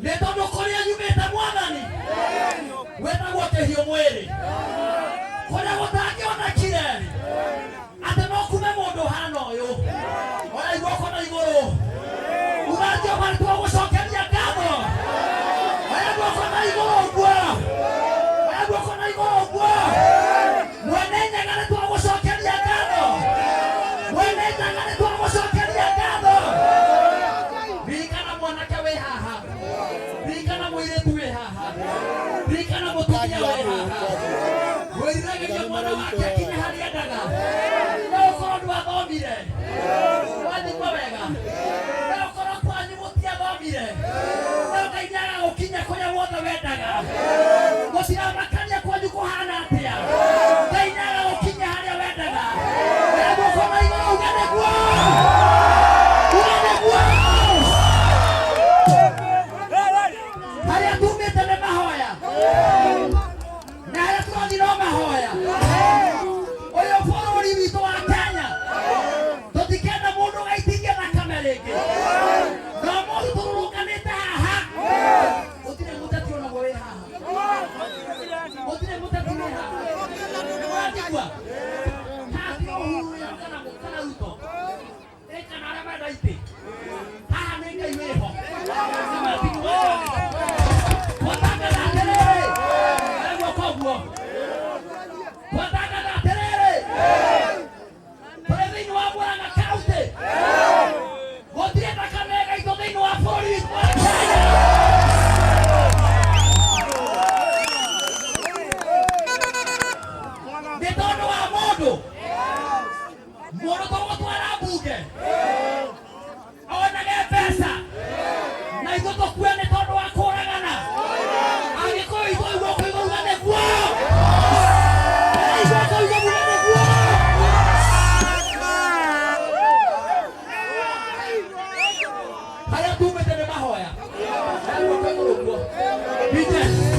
Nĩ tondũ kũrĩa nyumĩte mwathani wĩtagwo kĩhiũ mwĩrĩ, kũrĩa gũtangĩonekire atĩ no kume mũndũ ũhana ũyũ. Oya guoko na igũrũ, uga Jehova nĩ twagũcokeria ngatho. Oya guoko na igũrũ ũguo, oya guoko na igũrũ ũguo. Mwene Nyaga nĩ twagũcokeria ngatho, Mwene Nyaga nĩ twagũcokeria ngatho. Ririkana mwanake wĩ haha, ririkana mũirĩtu wĩ haha, ririkana mũtumia wĩ haha wĩriragĩria mwana wake akinye harĩa endaga. No ũkorwo ndwathomire, wathikwo wega, no ũkorwo kwanyu mũtiathomire, no Ngai nĩagagũkinya kũrĩa wothe wendaga. Gũtiramakania kwanyu kũhana atĩa, Ngai nĩagagũkinya harĩa wendaga. Oya guoko na igũrũ uge nĩguo, uge nĩguo. Harĩa tumĩte nĩ mahoya na harĩa tũrathiĩ no mahoya. Ũyũ bũrũri witũ wa Kenya tũtikenda mũndũ ũgaitithia thakame rĩngĩ. Na ũmũthĩ tũrũrũnganĩte haha, gũtirĩ mũteti onaguo wĩ haha, gũtirĩ mũteti wĩ haha. Nĩmũranjigua? Haha ti Uhuru wĩ ho kana Ruto. Ĩ kana arĩa marenda itĩ haha nĩ Ngai wĩho. Twatangatha atĩrĩrĩ, oya guoko ũguo, twatangatha atĩrĩrĩ, tũrĩ thĩinĩ wa Murang'a County, gũtirĩ thakame ĩgaitwo thĩinĩ wa bũrũri witũ wa Kenya. Nĩ tondũ wa mũndũ mũndũ tũgũtwara mbunge onage mbeca na ithuĩ tũkue nĩ tondũ wa kũragana. Agĩkũyũ itũ guoko igũrũ uga nĩguo, guoko igũrũ uga nĩguo. Harĩa tumĩte nĩ mahoya. Guoko igũrũ guo. DJ.